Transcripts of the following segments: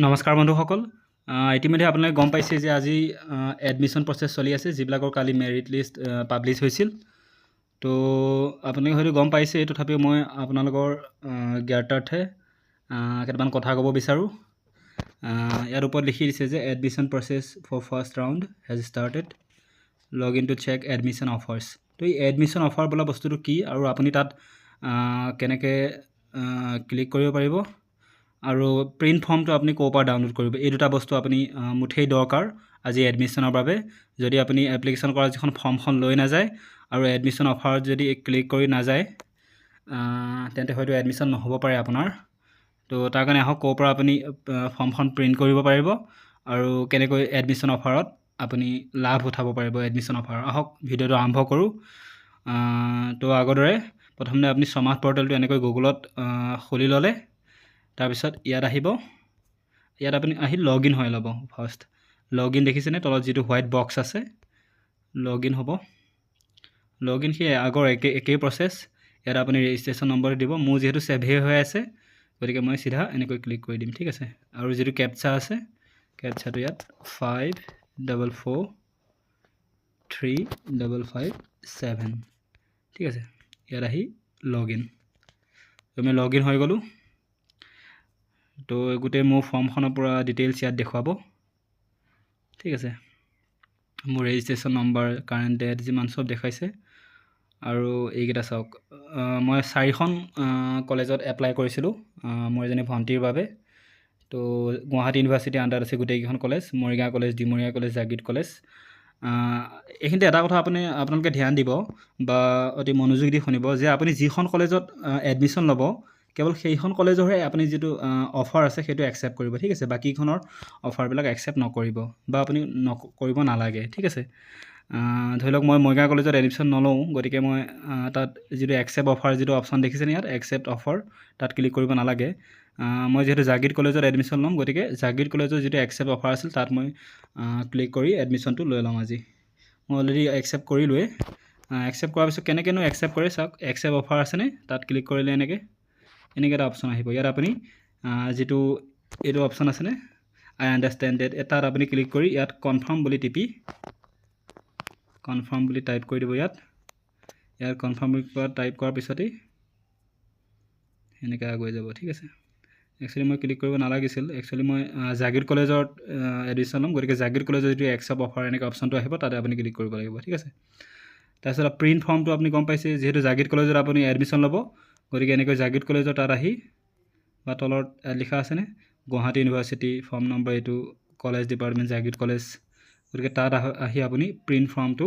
নমস্কাৰ বন্ধুসকল। ইতিমধ্যে আপোনালোকে গম পাইছে যে আজি এডমিশ্যন প্ৰচেছ চলি আছে, যিবিলাকৰ কালি মেৰিট লিষ্ট পাব্লিছ হৈছিল। তো আপোনালোকে হয়তো গম পাইছে, তথাপিও মই আপোনালোকৰ জ্ঞাতাৰ্থে কেইটামান কথা ক'ব বিচাৰোঁ। ইয়াৰ ওপৰত লিখি দিছে যে "Admission process for first round has started. Log in to check admission offers." তো এই এডমিশ্যন অফাৰ বোলা বস্তুটো কি আৰু আপুনি তাত কেনেকৈ ক্লিক কৰিব পাৰিব আৰু প্ৰিণ্ট ফৰ্মটো আপুনি ক'ৰ পৰা ডাউনলোড কৰিব, এই দুটা বস্তু আপুনি মুঠেই দৰকাৰ আজি এডমিশ্যনৰ বাবে। যদি আপুনি এপ্লিকেশ্যন কৰা যিখন ফৰ্মখন লৈ নাযায় আৰু এডমিশ্যন অফাৰত যদি ক্লিক কৰি নাযায়, তেন্তে হয়তো এডমিশ্যন নহ'ব পাৰে আপোনাৰ। তো তাৰ কাৰণে আহক, ক'ৰ পৰা আপুনি ফৰ্মখন প্ৰিণ্ট কৰিব পাৰিব আৰু কেনেকৈ এডমিশ্যন অফাৰত আপুনি লাভ উঠাব পাৰিব এডমিশ্যন অফাৰ, আহক ভিডিঅ'টো আৰম্ভ কৰোঁ। তো আগৰ দৰে প্ৰথমতে আপুনি সমাৰ্থ পৰ্টেলটো এনেকৈ গুগলত খুলি ল'লে, তাৰপিছত ইয়াত আহিব। ইয়াত আপুনি আহি লগ ইন হৈ ল'ব ফাৰ্ষ্ট। লগ ইন দেখিছেনে, তলত যিটো হোৱাইট বক্স আছে, লগ ইন হ'ব। লগ ইন সেই আগৰ একে একেই প্ৰচেছ। ইয়াত আপুনি ৰেজিষ্ট্ৰেশ্যন নম্বৰটো দিব। মোৰ যিহেতু ছেভেই হৈ আছে, গতিকে মই চিধা এনেকৈ ক্লিক কৰি দিম, ঠিক আছে। আৰু যিটো কেপচা আছে, কেপচাটো ইয়াত 5443557, ঠিক আছে। ইয়াত আহি লগ ইন। তো মই লগ ইন হৈ গ'লোঁ। তো গোটেই মোৰ ফৰ্মখনৰ পূৰা ডিটেইলছ ইয়াত দেখুৱাব, ঠিক আছে। মোৰ ৰেজিষ্ট্ৰেশ্যন নম্বৰ, কাৰেণ্ট ডেট যিমান চব দেখাইছে। আৰু এইকেইটা চাওক, মই চাৰিখন কলেজত এপ্লাই কৰিছিলোঁ মোৰ এজনী ভণ্টিৰ বাবে। তো গুৱাহাটী ইউনিভাৰ্চিটিৰ আণ্ডাৰত আছে গোটেইকেইখন college, Morigaon college, Dimoria college, Jagiroad college. এইখিনিতে এটা কথা আপোনালোকে ধ্যান দিব বা অতি মনোযোগ দি শুনিব যে আপুনি যিখন কলেজত এডমিশ্যন ল'ব, কেৱল সেইখন কলেজৰহে আপুনি যিটো অফাৰ আছে সেইটো একচেপ্ট কৰিব, ঠিক আছে। বাকীখনৰ অফাৰবিলাক একচেপ্ট নকৰিব বা আপুনি কৰিব নালাগে, ঠিক আছে। ধৰি লওক মই মৰিগাঁও কলেজত এডমিশ্যন নলওঁ, গতিকে মই তাত যিটো একচেপ্ট অফাৰ যিটো অপশ্যন দেখিছেনে ইয়াত, একচেপ্ট অফাৰ, তাত ক্লিক কৰিব নালাগে। মই যিহেতু জাগীৰোড কলেজত এডমিশ্যন ল'ম, গতিকে জাগীৰোড কলেজৰ যিটো একচেপ্ট অফাৰ আছিল তাত মই ক্লিক কৰি এডমিশ্যনটো লৈ ল'ম আজি। মই অলৰেডি একচেপ্ট কৰিলোৱেই। একচেপ্ট কৰাৰ পিছত কেনেকৈনো একচেপ্ট কৰে চাওক। একচেপ্ট অফাৰ আছেনে, তাত ক্লিক কৰিলে এনেকৈ এটা অপশ্যন আহিব। ইয়াত আপুনি যিটো এইটো অপশ্যন আছেনে, "I understand that", তাত আপুনি ক্লিক কৰি ইয়াত কনফাৰ্ম বুলি টিপি কনফাৰ্ম বুলি টাইপ কৰি দিব ইয়াত। ইয়াত কনফাৰ্ম বুলি টাইপ কৰাৰ পিছতেই এনেকৈ আগুৱাই যাব, ঠিক আছে। একচুৱেলি মই ক্লিক কৰিব নালাগিছিল। একচুৱেলি মই জাগীৰোড কলেজত এডমিশ্যন ল'ম, গতিকে জাগীৰোড কলেজৰ যিটো একচেপ্ট অফাৰ এনেকৈ অপশ্যনটো আহিব, তাতে আপুনি ক্লিক কৰিব লাগিব, ঠিক আছে। তাৰপিছত প্ৰিণ্ট ফৰ্মটো আপুনি গম পাইছে, যিহেতু জাগীৰোড কলেজত আপুনি এডমিশ্যন ল'ব, গতিকে এনেকৈ জাগীৰোড কলেজৰ তাত আহি বা তলত লিখা আছেনে, গুৱাহাটী ইউনিভাৰ্চিটি, ফৰ্ম নম্বৰ এইটো, কলেজ ডিপাৰ্টমেণ্ট জাগীৰোড কলেজ, গতিকে তাত আহি আপুনি প্ৰিণ্ট ফৰ্মটো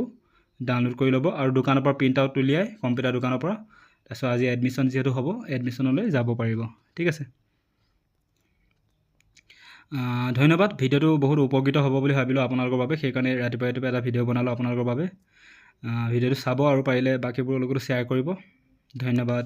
ডাউনলোড কৰি ল'ব আৰু দোকানৰ পৰা প্ৰিণ্ট আউট উলিয়াই, কম্পিউটাৰ দোকানৰ পৰা, তাৰপিছত আজি এডমিশ্যন যিহেতু হ'ব, এডমিশ্যনলৈ যাব পাৰিব, ঠিক আছে। ধন্যবাদ। ভিডিঅ'টো বহুত উপকৃত হ'ব বুলি ভাবিলোঁ আপোনালোকৰ বাবে, সেইকাৰণে ৰাতিপুৱা ৰাতিপুৱা এটা ভিডিঅ' বনালোঁ আপোনালোকৰ বাবে। ভিডিঅ'টো চাব আৰু পাৰিলে বাকীবোৰৰ লগতো শ্বেয়াৰ কৰিব। ধন্যবাদ।